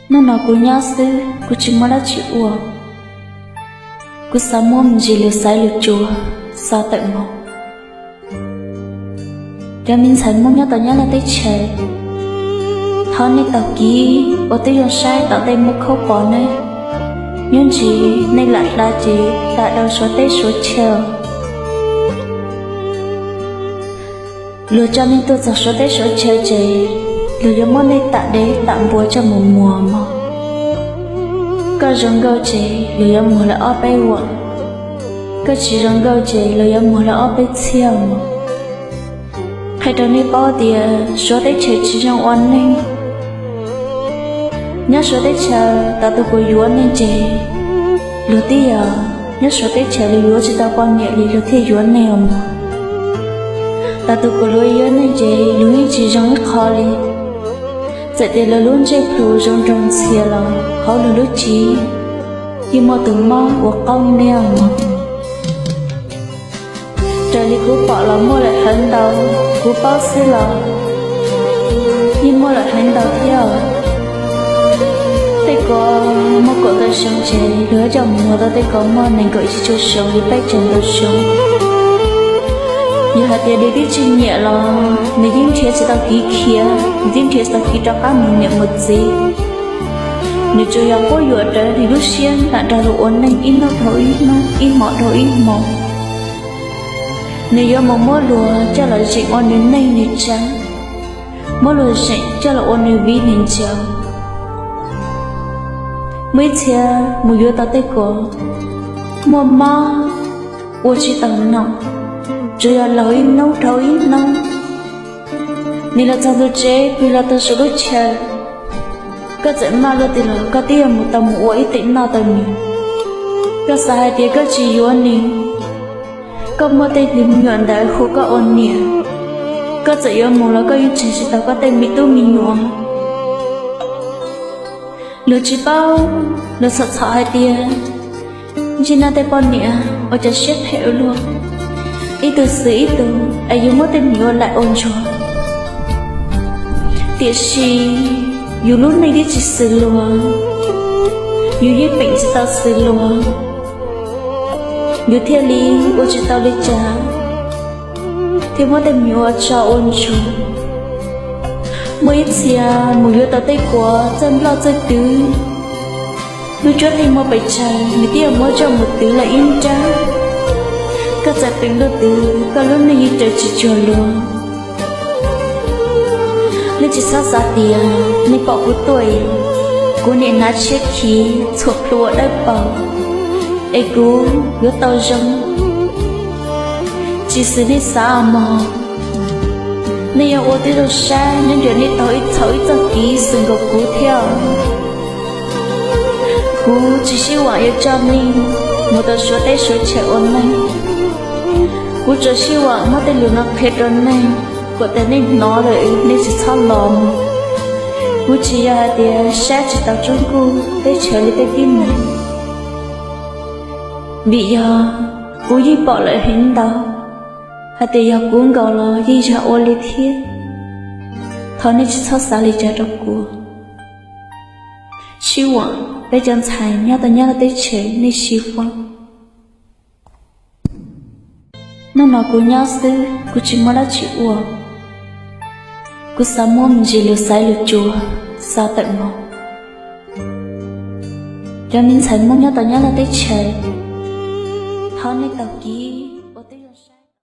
Hnub no kuv nyob xwb, kuv tsis muaj dab tsi ua. Kuv xav muab me ntsis lus xaiv lus tsuas xa tawm mus. Cov me ntxhais Hmoob nyob tom Nyab Laj teb chaws, thov nej taug kev ua tib zoo saib tom ntej muaj khaub pom ne. Nyob ntsis nej lam hla ces hla rau Suav teb Suav chaw. Luag coj nej tuaj txog Suav teb Suav chaw ces luag yuav muab nej tam dev tam npua coj mus muag mog. Koj zoo nkauj ces luag yuav muag lawm ob peb vuam, koj tsis zoo nkauj ces luag yuav muag lawm ob peb txhiab mog. Qhia rau nej paub tias Suav teb chaws tsis zoo ua neeg. Nyob Suav teb chaws, thaum tus kuv yuav nej ces luag twb yog, nyob Suav teb chaws luag yuav tsis tau poj niam li luag thiaj yuav nej os mog. Thaum tus kuv luav yuav nej ces luag yeej tsis zoo ib qho li. Txawm tias luag lub ntsej plhu zoo nraug ntxhias los hauv luag lub cev yeej muaj tus mob uas qaub nej os mog. Raws li kuv pom los muaj lawm heev ntau, kuv paub xwb los yeej muaj lawm heev ntau thiab. Tej ko muaj kaum tawm xyoo ces luag coj mus muag tau tej ko muaj nees nkaum tsib caug xyoo li peb caug ntau xyoo. Yog hais tias nws twb tsis nyiam los nws yeej nrhiav tsis tau kev khiav, nws yeej nrhiav tsis tau kev rov qab mus niam mus txiv. Nws tsuas yog quab yuam rawv nws lub siab lam nrog luag ua neej ib hnub dhau ib hnub, ib hmo dhau ib hmo. Nws yuav mus muab luag coj los zeem ua nws neej nws tsav, muab luag zeem coj los ua nws viv nws ncaus. Muaj ib txhia mus yuav tau tej ko muaj mob ua tsis tau nom, tsuas yog laug ib hnub dhau ib hnub. Nws los txog ntug tsev, pw los tau saum lub chaw, koj txawm maj luaj twg los koj twb yuav mus tau mus ua ib teem noj tau nws. Koj xav hais tias koj tsis yuav nws, koj muaj tej me nyuam ntawd hu koj ua niam, koj txawm yuav mus los koj yeej tseg tsis tau koj tej me tub me nyuam. Luag tsis paub, luag txhom txhom hais tias ntsej noj tej poj niam ua cas siab phem ua luaj, ib tug xwm ib tug es yus muab tej me nyuam ua laim ua ntsuag. Tiam sis yus lub neej twb tsis xws luag, yus yeej peem tsis tau xws luag, yus thiaj li ua tsis tau li cas, thiaj muab tej me nyuam ua tso ua ntsuag. Muaj ib txhia mus yuav tau tej ko txawj nploj txawj twv, lub cuab theej muaj pes tsawg nws twb yuav muab coj mus twv lawm ib nrab. Koj txawm peem luaj twg koj lub neej yeej raws tsis cuag luag. Nej tsis txhob xav tias nej pom kuv tuaj, kuv niam hnav tshiab khiv txhuam plhu ua dawb paug es kuv yuav tau zoo. Tsis xws nej xav mog. Nej yuav ua tib zoo saib nyob ntawm nej taug ib txhaum ib txoj kev xwm nkaus kuv thiab. Kuv tsis sib vam yuav coj nej mus tau Suav teb Suav chaw ua neej. Kuv tsuas sib vam muab tej lus no qhia rau nej, kom tias nej hnov lawm nej tsis txhob los mus. Kuv tsis yog hais tias saib tsis taus Tsoob Kuj teb chaws li tej tib neeg, vim yog kuv yeej pom lawm heev ntau, hais tias yog kuv nkaus los yeej yog ua li thiab. Thov nej tsis txhob xav li cas rau kuv. Sib vam peb cov ntxhais nyob tau Nyab Laj teb chaws nej sib vam. Hnub no kuv nyob xwb, kuv tsis muaj dab tsi ua. Kuv xav muab me ntsis lus xaiv lus tsuas xa tawm mus. Cov me ntxhais Hmoob nyob tau Nyab Laj teb chaws, thov nej taug kev